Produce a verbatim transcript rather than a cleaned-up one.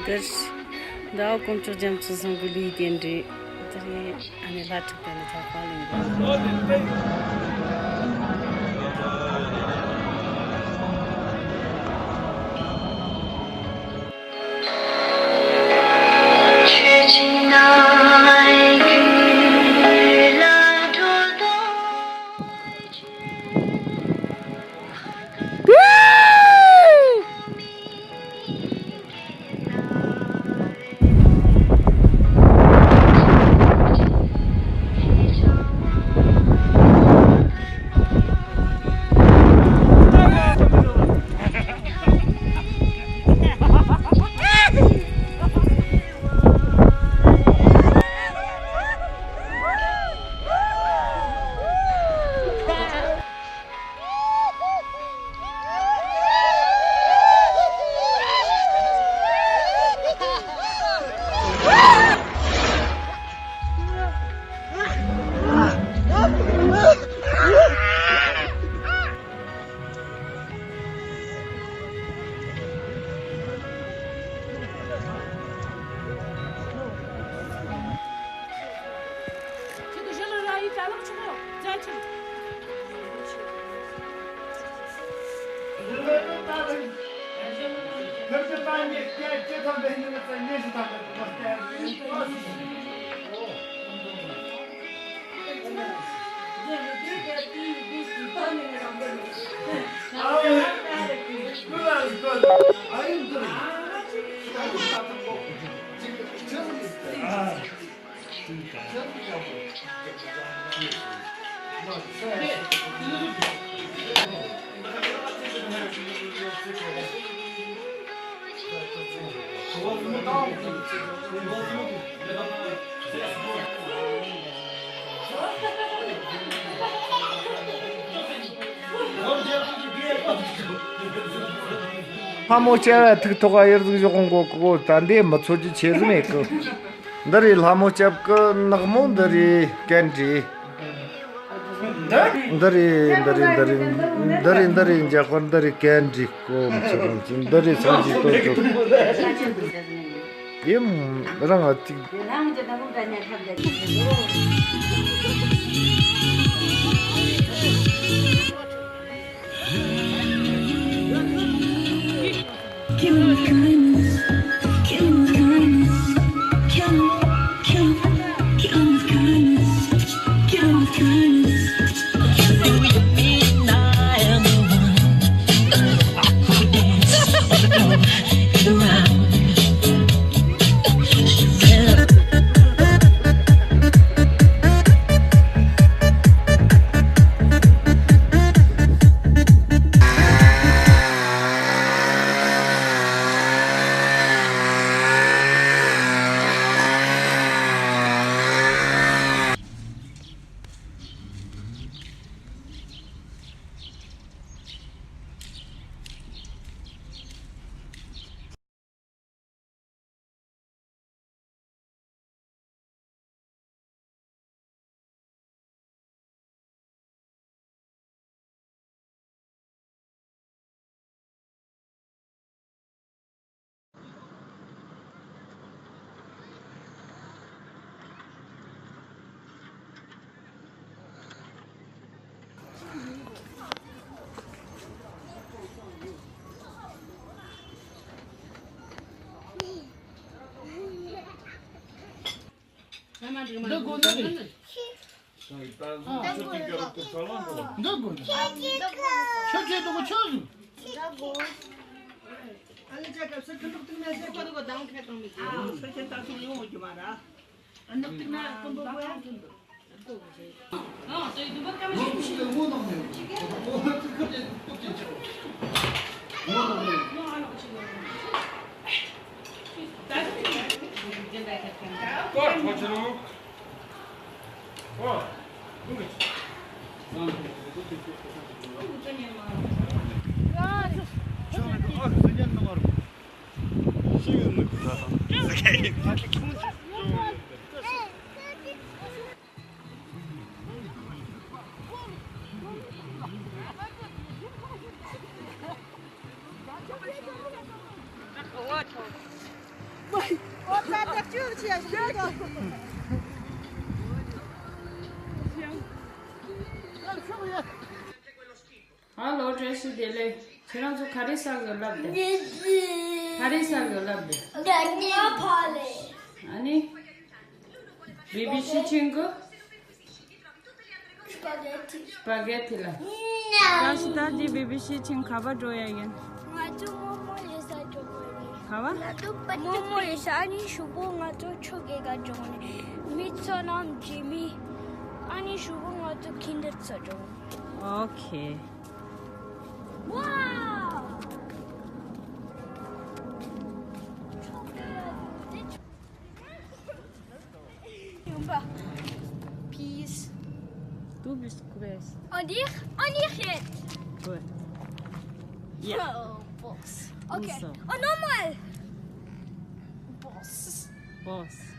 འདིར་ཟླ་བ་དཀོན་མཆོག་རྒྱ་མཚོ་བཟང་གི་ལུས་རྟེན་འབྲེལ། འདིར་ཨ་ནེ་ལྷ་ཕྲུག་དང་ནི་ཐག་པ་ལེན་དགོས། ལྷ་མོ་བྱ་བ་ཐུག་ཐོག་ག་གཡུར་ཟིག་ཞོག་གོང་གོ་གོ། ད་འདི་མི་ཚོད་ཀྱི་ཆེ་ཟིག་མེད་གི། འདི་རེད་ལྷ་མོ་སྐྱབས་ཀྱི་ནག་མོ། འདི་རེད་གན་རེད། འདི་རེད། འདི་རེད། འདི་རེད། འདི་རེད། འདི་རེད། འཇག་པར་འདི་རེད། གན་འགྲིག་གོ་མི་ཚོ་རང་ཚོ་འདི་རེད། སང་ཞིག་ཏོག་ཏོག་ཡིན་རང་ཨ་ཅིག Kill him with kindness. Kill him with kindness. Kill him, kill him, kill him with kindness. Kill him with kindness. Do you mean I am the one who danced around? འདི་དགོས་ནི་རེད། འདི་དགོས་ནི། ཆུ་ཆེ་དུ་གོ་ཆུ་ཟུ། ཨ་ལེ་ཅག་སྐབས་སུ་ཁུ་འབྲུག་ཏིག་ན་ཟེར་གོ་དུ་གོ་དང་ཁེ་དང་མི་ཁེ། ཨ་ཆུ་ཆེ་ད་ཚུར་ཡོང་འོང་གི་མ་ར། ཨ་ནུབ་ཏིག་ན་ཀུན་པོ་གོ་ཡ། ཧ་ལོ། བཀྲ་ཤིས་བདེ་ལེགས། ཁྱེད་རང་ཚོ་ག་རེ་ཟ་དགོས་ལབ་དེ། ག་རེ་ཟ་དགོས་ལབ་དེ། ཨ་ནི། བི་བི་ཤི་ཆིང་གི། སྤ་གེ་ཐི་ལ། བཀྲ་ཤིས་ད་འདི་བི་བི་ཤི་ཆིང་ག་པར་འགྲོ་ཡ་ཡིན། ང་ཚོ་རྨོ་མོ་ཡིན་ས་འགྲོ་དགོས་རེད། ག་པར། རྨོ་མོ་ཡིན་ས། ཨ་ནི་གཞུག་གུ་ང་ཚོ་ཆོས་དགེ་ག་འགྲོ་དགོས་རེད། མི་ཚོ་ནང་འཇིགས་མི། ཨ་ནི་གཞུག་གུ་ང་ཚོ་ཁྱིམ་དུ་ཚོ་འགྲོ། ཨོ་ཁེ། Wow! Peace. Du bist größt. Und ich? Und ich jetzt? Gut. Ja. Oh, Boss. Okay. So. Und nochmal. Boss. Boss.